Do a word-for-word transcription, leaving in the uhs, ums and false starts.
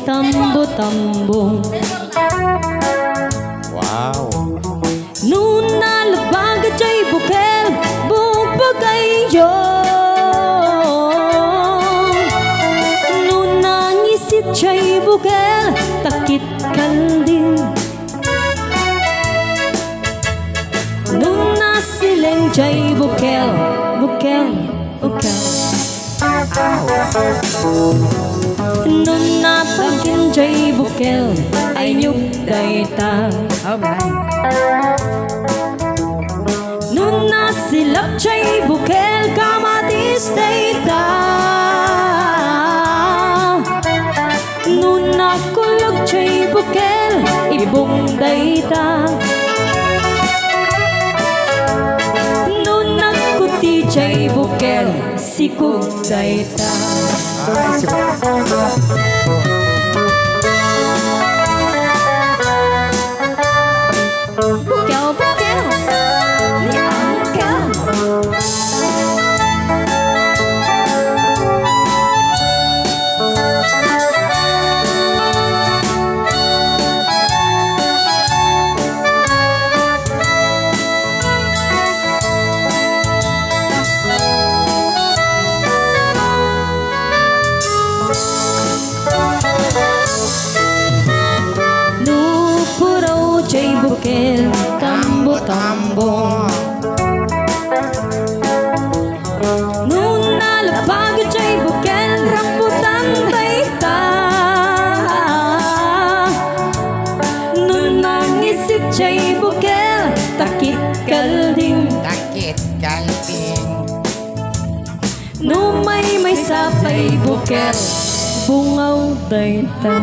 Tambo-tambong. Wow. No nalabag jay bukel, bugbog ayong. No nangisit jay bukel, takit kalding. No nasileng jay bukel, bukel, bukel. No natagin jay bukel, aynyog dayta. Alright. No nasilap jay bukel, kamatis dayta. No nakulog jay bukel, ibong dayta. No nagkuti jay bukel, sikog dayta. Ay, sikog. Bukel, bukel. Ni Uncle. No puraw jay bukel, tambo-tambo. No nalabag jay bukel, rambutan dayta. No nangisit jay bukel, takit kalding. Takit kalding. No maymaysa pay bukel, bungaw dayta.